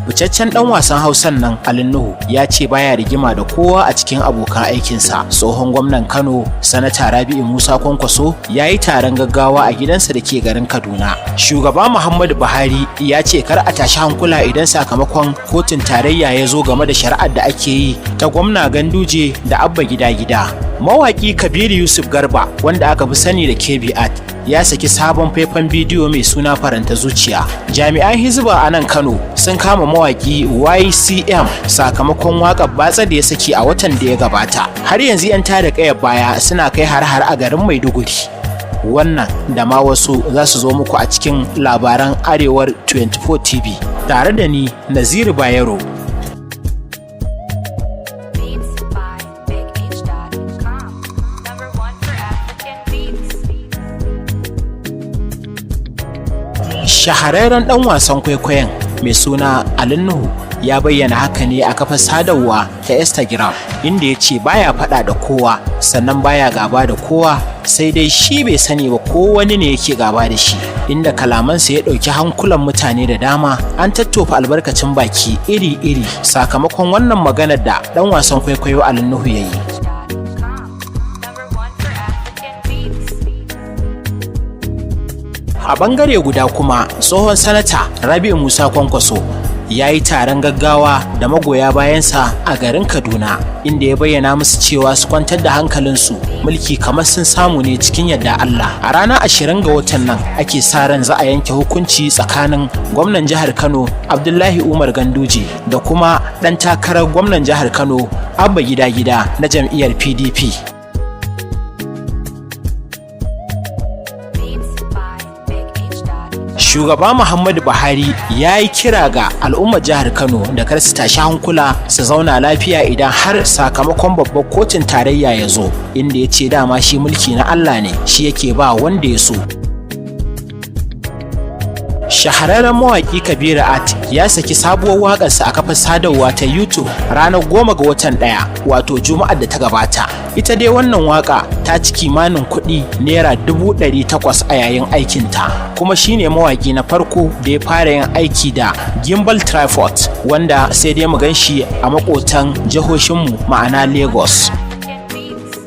Ficaccen dan wasan Hausan nan Ali Nuhu ya ce baya rigima da kowa a cikin abokan aikinsa. Tsohon gwamnan Kano, Sanata Rabi'u Musa Kwankwaso, ya yi taron gaggawa a gidansa da ke garin Kaduna. Shugaba Muhammadu Buhari ya ce kar a tashi hankula idan sakamakon kotun tarayya ya zo game da shari'ar da ake yi ta gwamna Ganduje da Abba Gida Gida. Mawaki Kabiru Yusuf Garba, wanda aka fi sani da KB Art, ya saki sabon faifan bidiyo mai suna Faranta Zuciya. Jami'an Hizba a nan Kano sun kama mawaki YCM sakamakon waƙar batsa da ya saki a watan da ya gabata. Har yanzu 'yan tada ƙayar baya suna kai har-har a garin Maiduguri. Wannan da ma wasu za su zo muku a cikin labaran Arewar 24 TV tare da ni, Naziru Bayero. Beats by BigH.com. Number one for African beats. Shahararren ɗan wasan kwaikwayon mai suna Ali Nuhu ya bayyana haka ne a kafar sadarwa ta Instagram, inda ya ce baya faɗa da kowa, sannan baya gaba da kowa, sai dai shi bai sani ba ko wani ne yake gaba da shi, inda kalamansa ya ɗauki hankulan mutane da dama. An tattofa albarkacin baki iri-iri sakamakon wannan maganar da ɗan wasan kwaikwayo Ali Nuhu ya yi. .com. Number one for African beats. A bangare guda kuma, tsohon Sanata Rabi'u Musa Kwankwaso ya yi taron gaggawa da magoya bayansa a garin Kaduna, inda ya bayyana musu cewa su kwantar da hankalinsu, mulki kamar sun samu ne cikin yadda Allah. A ranar 20 ga watan nan ake sa ran za a yanke hukunci tsakanin gwamnan jihar Kano Abdullahi Umar Ganduje da kuma ɗan takarar gwamnan jihar Kano Abba Gida Gida na jam'iyyar PDP. Beats by BigH.com. Shugaba Muhammadu Buhari ya yi kira ga al'ummar jihar Kano da kar su tashi hankula, su zauna lafiya idan har sakamakon babbar kotun tarayya ya zo, inda ya ce dama shi mulki na Allah ne, shi yake ba wanda ya so. Shahararren mawaƙi Kabiru Art ya saki sabuwar waƙarsa a kafar sadarwa ta YouTube ranar 10 ga watan 1, wato Juma'ar da ta gabata. Ita dai wannan waƙa ta ci kimanin kuɗi naira 800,000 a yayin aikinta, kuma shine mawaƙi na farko da ya fara yin aiki da gimbal tripod, wanda sai dai mu gan shi a maƙotan jihohinmu, ma'ana Lagos. African beats.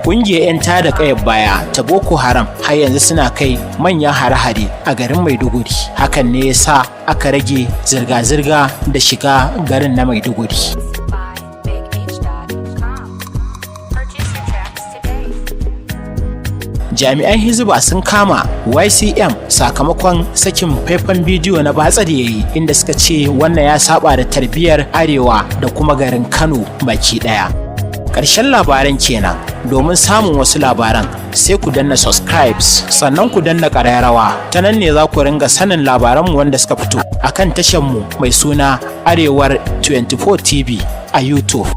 Ƙungiyar 'yan tada ƙayar baya ta Boko Haram har yanzu suna kai manyan hare-hare a garin Maiduguri. Hakan ne ya sa aka rage zirga-zirga da shiga garin na Maiduguri. By BigH.com. Purchase your tracks today. Jami'an Hizba sun kama YCM sakamakon sakin faifan bidiyo na batsa da yayi, inda suka ce wannan ya saba da tarbiyyar Arewa da kuma garin Kano baki daya. Ƙarshen labaran kenan. Domin samun wasu labaran, sai ku danna subscribe, sannan ku danna ƙararrawa. Ta nan ne za ku ringa sanin labaranmu wanda suka fito akan mu mai suna Arewar 24 TV a YouTube.